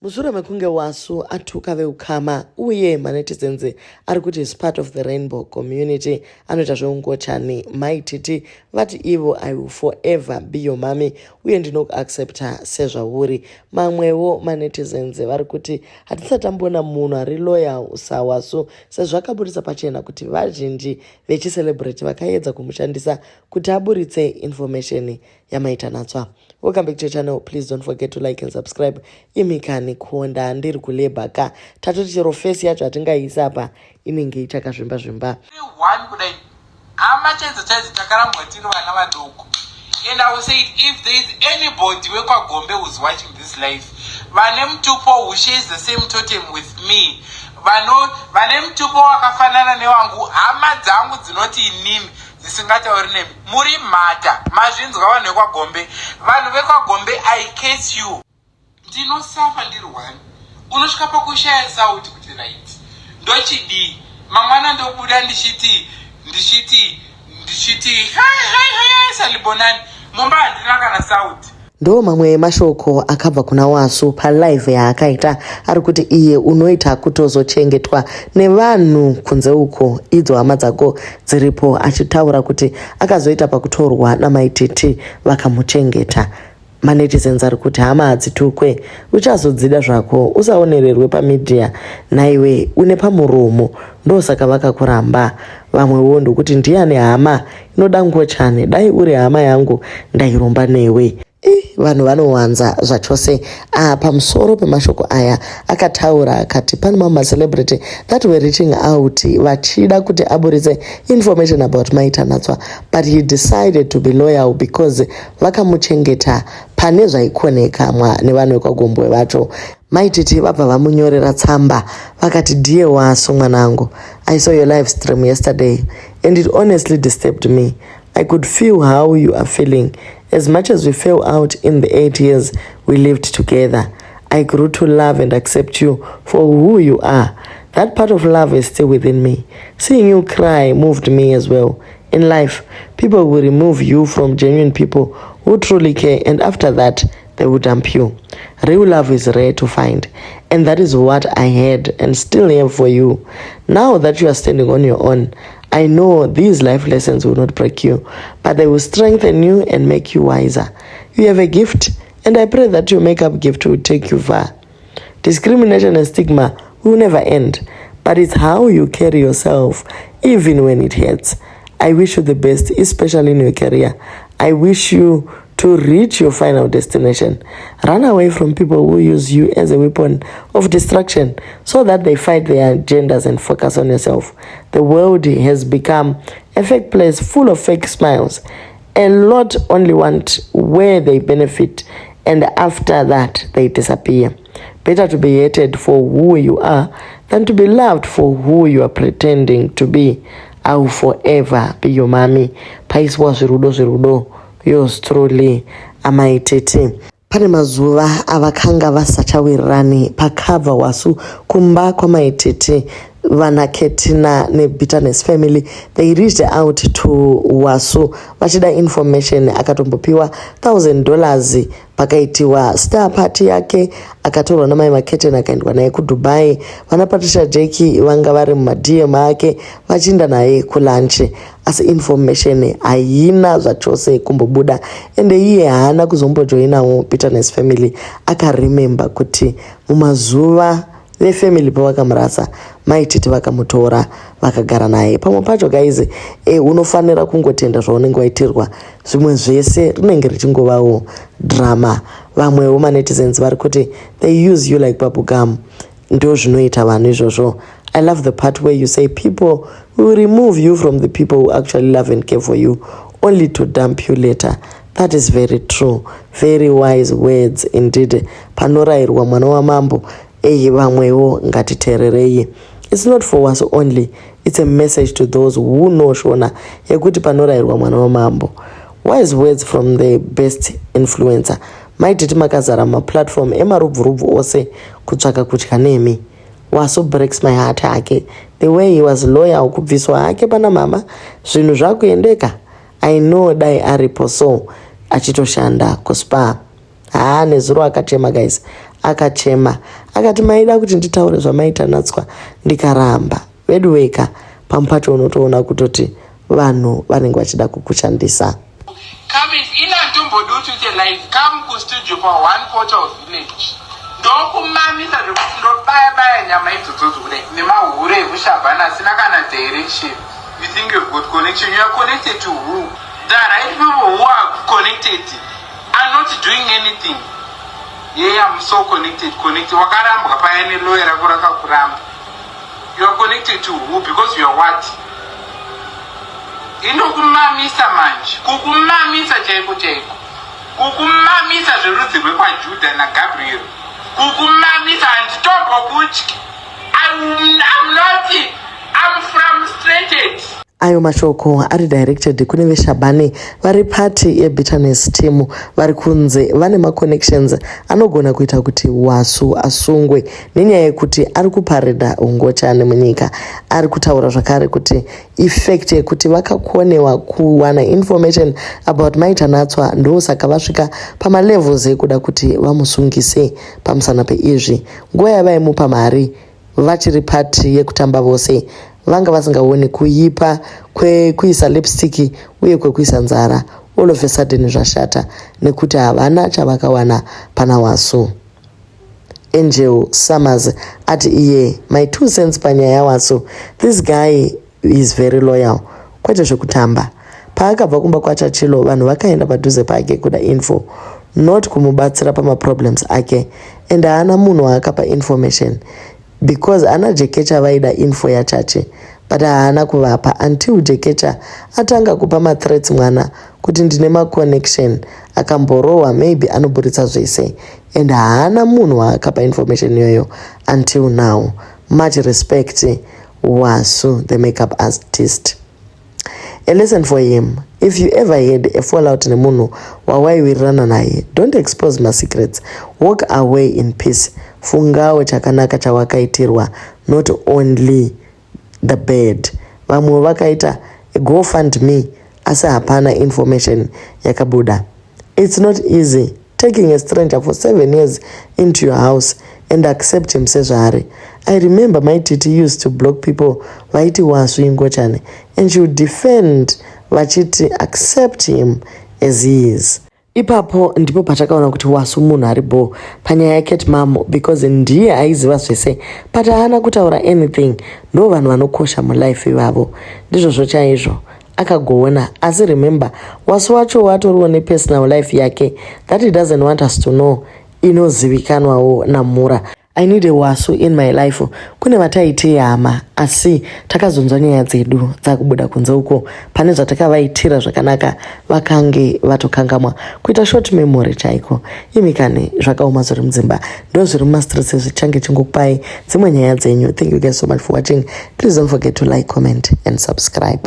Mushure mekunge Wasu atuka veukama uye manetizens ari kuti is part of the rainbow community, anoita zveungochani, Mai Titi vati ivo, "I will forever be your mommy uye ndinokuaccepta sezvauri." Mamwewo manetizens vari kuti hatisati tamboona munhu ari loyal saWasu, sezvo akaburitsa pachena kuti vazhinji vechicelebrity vakaedza kumushandisa kuti aburitse information yaMai Tanatswa. Welcome back to your channel. Please don't forget to like and subscribe. Imikani kuonda, ndiri kuleba ka, tatoti chero face yacho hatingaisa apa, inenge ichakazvimba zvimba. One kudai, hama chaidzo chaidzo, takarambwa tiri vana vadoko. And I will say it, if there is anybody wekwaGombe who's watching this life, vane mutupo who shares the same totem with me, vane mutupo wakafanana newangu, hama dzangu dzinoti inini dzisingatauri nemi, muri mhata. Mazvinzwa, vanhu vekwaGombe? Vanhu vekwaGombe, I case you. Ndinosafa ndiri one. Unosvika pakushaya sauti kuti right, ndochidii mangwana? Ndobuda ndichiti hai hai hai, salibonani, mumba handina kana sauti. Ndo mamwe emashoko akabva kuna Wasu palive yaakaita. Ari kuti iye unoita kutozochengetwa nevanhu kunze uko, idzo hama dzako dziripo, achitaura kuti akazoita pakutorwa naMaititi vakamuchengeta. Manetizens ari kuti hama hadzitukwe, uchazodzida zvako, usaonererwe pamedia, naiwe une pamuromo, ndosaka vakakuramba. Vamwewo ndokuti ndiani hama inoda ngochani? Dai uri hama yangu ndairomba newe. Vanhu vanowanza zvachose. Pamusoro pemashoko aya akataura, akati pane mamwe macelebrity that were reaching out vachida kuti aburitse information about Maitanatswa, but he decided to be loyal because vakamuchengeta pane zvaikonekamwa nevanhu vekwaGombwe vacho. Maititi vabva vamunyorera tsamba, vakati, "Dear Wasu mwanangu, I saw your live stream yesterday and it honestly disturbed me. I could feel how you are feeling. As much as we fell out in the 8 years we lived together, I grew to love and accept you for who you are. That part of love is still within me. Seeing you cry moved me as well. In life, people will remove you from genuine people who truly care, and after that, they will dump you. Real love is rare to find, and that is what I had and still have for you. Now that you are standing on your own, I know these life lessons will not break you, but they will strengthen you and make you wiser. You have a gift, and I pray that your makeup gift will take you far. Discrimination and stigma will never end, but it's how you carry yourself, even when it hurts. I wish you the best, especially in your career. I wish you to reach your final destination. Run away from people who use you as a weapon of destruction so that they fight their agendas and focus on yourself. The world has become a fake place full of fake smiles. A lot only want where they benefit, and after that, they disappear. Better to be hated for who you are than to be loved for who you are pretending to be. I will forever be your mommy." Paiswa zvirudo zvirudo. Yours truly, Amaitete. Pane mazuva avakanga vasachawirirani, pakabva Wasu kumba kwaMaitete, vana Ketina neBitterness family, they reached out to Wasu vachida information. Akatombopiwa $1000 pakaitiwa star party yake, akatorwa namai Maketen, akaendwa naye kuDubai. Vana Patricia Jeki vanga vari mumaDM ake vachienda naye kulunch, asi information haina zvachose kumbobuda. Ende iye haana kuzombojoinawo Bitterness family. Akaremember kuti mumazuva vefamily pavakamurasa, Maititi vakamutora vakagara naye. Pamwe pacho guys, unofanira kungotenda zvaunenge waitirwa, zvimwe zvese rinenge richingovawo drama. Vamwewo manetizens vari kuti they use you like bubblegum, ndo zvinoita vanhu izvozvo. "I love the part where you say people will remove you from the people who actually love and care for you, only to dump you later. That is very true. Very wise words indeed." Panorayirwa mwana wamambo. Eyi, vamwewo ngatiteererei. It's not for us only, it's a message to those who know Shona yekuti panorayirwa mwana wamambo. Wise words from the best influencer. Maititi makazara maplatform emarubvurubvu ose kutsvaka kutya nemi. Wasu breaks my heart hake, the way he was loyal, kubviswa hake pana mama, zvinhu zvakuendeka. I know dai aripo so achitoshanda kuSpar. Haa, nezuro akachema guys. Akachema akati maida kuti nditaure zvamaitanatswa ndikaramba. Veduweka, pamwe pacho unotoona kutoti vanhu vanenge vachida kukushandisa. Come in, handimbodi kuti uite live. Come kustudio pa1 Portal Village, ndokumamisa zvekuti ndobaya baya nyama idzodzodzo kudai nemahure ekushabhana asina kana direction. You think you've got connection. You are connected to who? The right people who are connected are not doing anything. Yeah, I'm so connected. Connected, wakarambwa paya neloya rako rakakuramba. You are connected to who? Because you are what? Inokumamisa manje, kukumamisa chaiko chaiko, kukumamisa zverudzi rwekwaJudha naGabriel, kukumamisa. Handitombokutyi. I'm not, I'm frustrated. Ayo mashoko ari directed kune veshabhani vari part yebitterness team, vari kunze vane maconnections anogona kuita kuti Wasu asungwe nenyaya yekuti ari kupareda ungochani munyika. Ari kutaura zvakare kuti effect yekuti vakakonewa kuwana information about Maitanatswa, ndosaka vasvika pamalevels ekuda kuti vamusungise pamusana peizvi. Nguva yavaimupa mari vachiri part yekutamba vose, vanga vasingaoni kuipa kwekuisa lipstick uye kwekuisa nzara. All of a sudden zvashata nekuti havana chavakawana pana Wasu. Angel Summers ati iye, "My 2 cents panyaya yaWasu, this guy is very loyal, kwete zvekutamba. Paakabva kumba kwaChachilo, vanhu vakaenda padhuze pake kuda info, not kumubatsira pamaproblems ake, and haana munhu waakapa information because ana Jekecha vaida info yaChache, but haana kuvapa until Jekecha atanga kupa mathreats mwana kuti ndine maconnection, akamborohwa maybe anoburitsa zvese, and haana munhu waakapa information iyoyo until now. Much respect, Wasu the makeup artist. A lesson for him: if you ever had a fallout nemunhu wawaiwirirana naye, don't expose masecrets. Walk away in peace. Fungawo chakanaka chawakaitirwa, not only the bad. Vamwe vakaita GoFund Me, asi hapana information yakabuda. It's not easy taking a stranger for 7 years into your house and accept him sezvaari. I remember my titi used to block people vaiti Wasu ingochani, and she would defend vachiti accept him as he is. Ipapo ndipo patakaona kuti Wasu munhu ari bo panyaya yaCat Mamo, because ndiye aiziva zvese but haana kutaura anything. Ndo vanhu vanokosha mulife ivavo. Ndizvozvo chaizvo, akagoona. Asi remember, Wasu wacho watoriwo nepersonal life yake that he doesn't want us to know, inozivikanwawo namura. I need a Wasu in my life. Kune vataiti hama, asi takazonzwa nyaya dzedu dzakubuda kunze uko pane zvatakavaitira zvakanaka, vakange vatokangamwa. Kuita short memory chaiko. Imikani, zvakaoma zviri mudzimba, ndo zviri mumastreets. Zvichange chingokupai dzimwe nyaya dzenyu. Thank you guys so much for watching. Please don't forget to like, comment and subscribe.